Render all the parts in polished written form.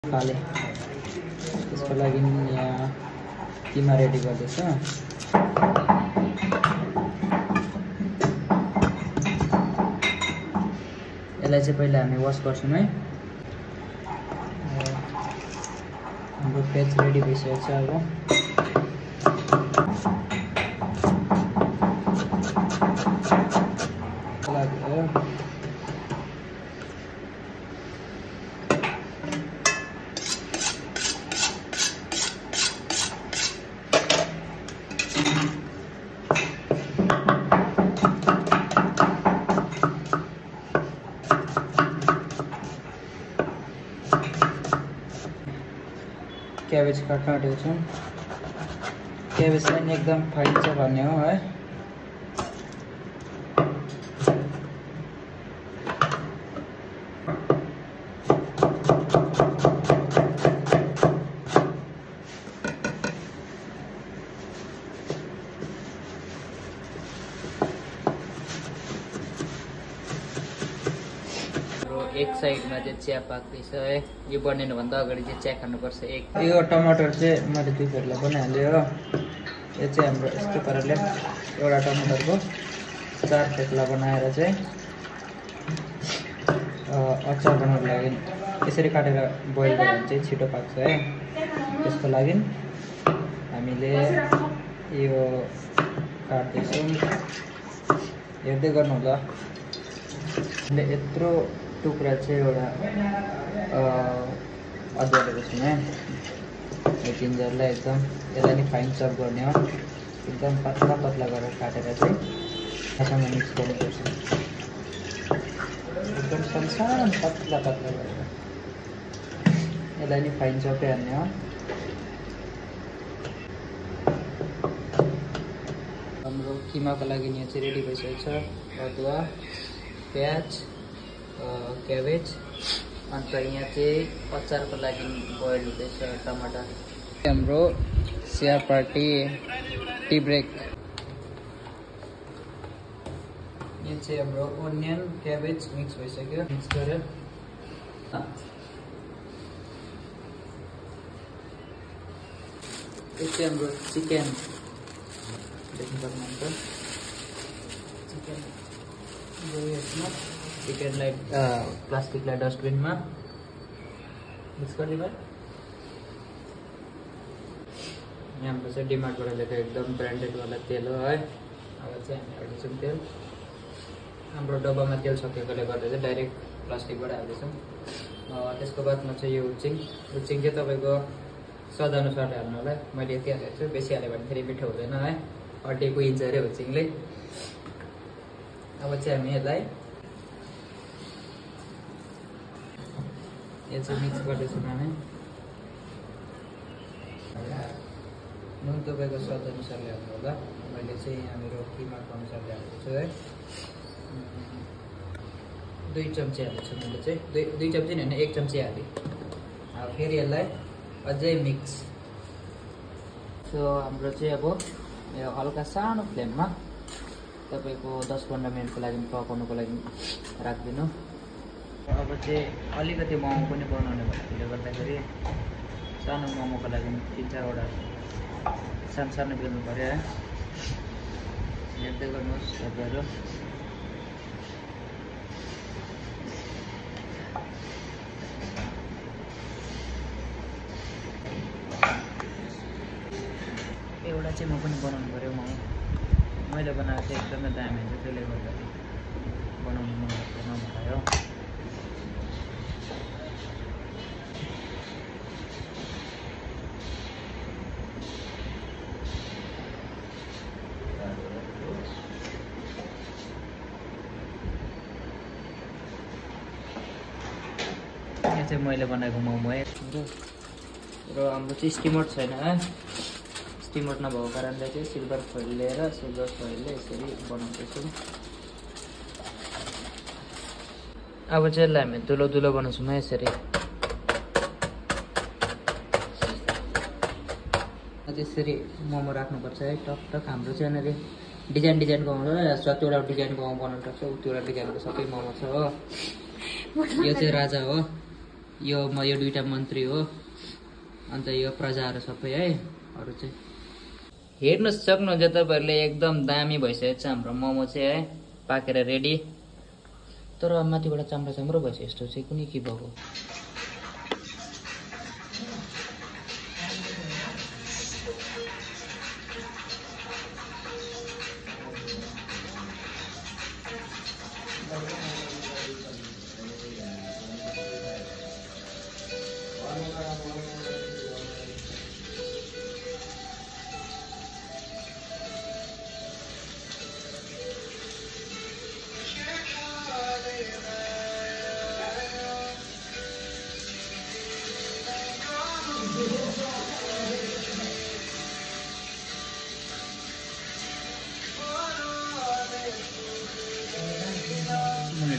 फाले त्यसको लागि यहाँ किमा रेडी गर्दैछ। यसलाई चाहिँ पहिला हामी वास गर्छौँ है। हाम्रो पेज रेडी भइसकेको छ। अब क्याबेज काट्न आँटेको छौँ। क्याबेजलाई नि एकदम फाइन चाहिँ भन्ने हो है। एक साइडमा चाहिँ चिया पाक्दैछ है। यो बनिनुभन्दा अगाडि चाहिँ चिया खानुपर्छ। यो टमाटर चाहिँ मैले दुई फेरलाई बनाइहालेँ हो। यो चाहिँ हाम्रो यस्तो पाराले एउटा टमाटरको 4 फेर्ला बनाएर चाहिँ अचार बनाउनको लागि यसरी काटेर बोइल गर्यो भने चाहिँ छिटो पाक्छ है। त्यसको लागि हामीले यो काट्दैछौँ। हेर्दै गर्नु होला। यत्रो टुक्रा चाहिँ एउटा अदुवा लिएको छौँ है। यो जिन्जरलाई एकदम यसलाई नि फाइन चप गर्ने हो। एकदम पतला पतला गरेर काटेर चाहिँ खासँग मिक्स गर्नुपर्छ। एकदम सानो पतला पतला गरेर यसलाई नि फाइन चपै हाल्ने हो। हाम्रो किमाको लागि यहाँ चाहिँ रेडी भइसकेको छ। अदुवा, प्याज, क्याबेज, अन्त यहाँ चाहिँ अचारको लागि बोइल हुँदैछ टमाटर। हाम्रो चिया पार्टी टी ब्रेक। यहाँ चाहिँ हाम्रो ओनियन क्याबेज मिक्स भइसक्यो। मिक्स गरेर यो चाहिँ हाम्रो चिकन देख्नु सक्नुहुन्छ। चिकनलाई प्लास्टिकलाई डस्टबिनमा मिक्स गरिदिनु। यहाँ हाम्रो चाहिँ डिमार्टबाट ल्याएको एकदम ब्रान्डेडवाला तेल हो है। अब चाहिँ हामी हाल्दैछौँ तेल। हाम्रो डब्बामा तेल सकेकोले गर्दा चाहिँ डाइरेक्ट प्लास्टिकबाट हाल्दैछौँ। त्यसको बादमा चाहिँ यो हुचिङ चाहिँ तपाईँको स्वादअनुसारले हाल्नु होला। मैले यति हालेको छु। बेसी हाल्यो भने फेरि मिठो हुँदैन है। अड्डी कुहिन्छ अरे हुचिङले। अब चाहिँ हामी यसलाई यो चाहिँ मिक्स गर्दैछौँ हामी। नुन तपाईँको स्वाद अनुसारले हाल्नु होला। मैले चाहिँ यहाँ मेरो किमाको अनुसारले हालेको छु है। 2 चम्ची हालेको छु मैले चाहिँ। 2 चम्ची होइन 1 चम्ची हालेँ। अब फेरि यसलाई अझै मिक्स। सो हाम्रो चाहिँ अब यो हल्का सानो फ्लेममा तपाईँको 10-15 मिनटको लागि पकाउनुको लागि राखिदिनु। अब चाहिँ अलिकति मोमो पनि बनाउने भएकोले गर्दाखेरि सानो मोमोको लागि 3-4वटा सानो बेल्नु पऱ्यो है। हेर्दै गर्नुहोस् तपाईँहरू। एउटा चाहिँ म पनि बनाउनु पऱ्यो। मोमो मैले बनाएको चाहिँ एकदमै दामी हुन्छ। त्यसले गर्दाखेरि बनाउनु मन लाग्दैन मलाई हो। यो चाहिँ मैले बनाएको मोमो है। र हाम्रो चाहिँ स्टिमर छैन है। स्टिमर नभएको कारणले चाहिँ सिल्भर फोइल लिएर सिल्भर फोइलले यसरी बनाउँदैछौँ। अब चाहिँ यसलाई हामी दुलो दुलो बनाउँछौँ है यसरी। त्यसरी मोमो राख्नुपर्छ है। टक टक हाम्रो चाहिँ यहाँनिर डिजाइनको मोमो जतिवटा डिजाइनको मोमो बनाउनु सक्छ उतिवटा डिजाइनको सबै मोमो छ हो। यो चाहिँ राजा हो। यो म यो दुईटा मन्त्री हो अन्त यो प्रजाहरू सबै है अरू चाहिँ हेर्न सक्नुहुन्छ तपाईहरुले एकदम दामी भइसकेको छ हाम्रो मोमो चाहिँ है पाकेर रेडी तर माथिबाट चाम्रो चाम्रो भइसक्यो यस्तो चाहिँ कुनै के भएको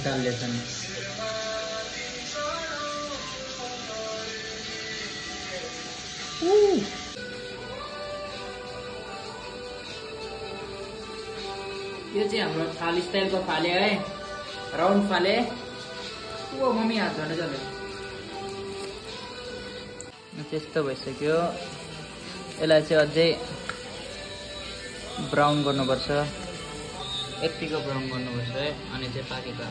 डाल्दैछन् यो चाहिँ हाम्रो थाली स्टाइलको फाले है राउन्ड फाले ओ मम्मी हात झट्टै चल्यो त्यस्तो भइसक्यो यसलाई चाहिँ अझै ब्राउन गर्नुपर्छ यतिको ब्राउन गर्नुपर्छ है अनि चाहिँ पाकेको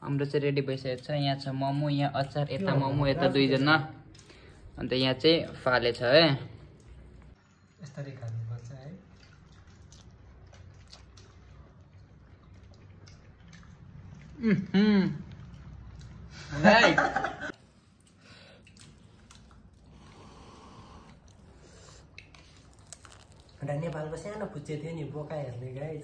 हाम्रो चाहिँ रेडी भइसकेको छ यहाँ छ मोमो यहाँ अचार यता मोमो यता दुईजना अन्त यहाँ चाहिँ फाले छ है यसरी खानुपर्छ है नेपालको सानो पुच्चे थियो नि बोका हेर्ने गाई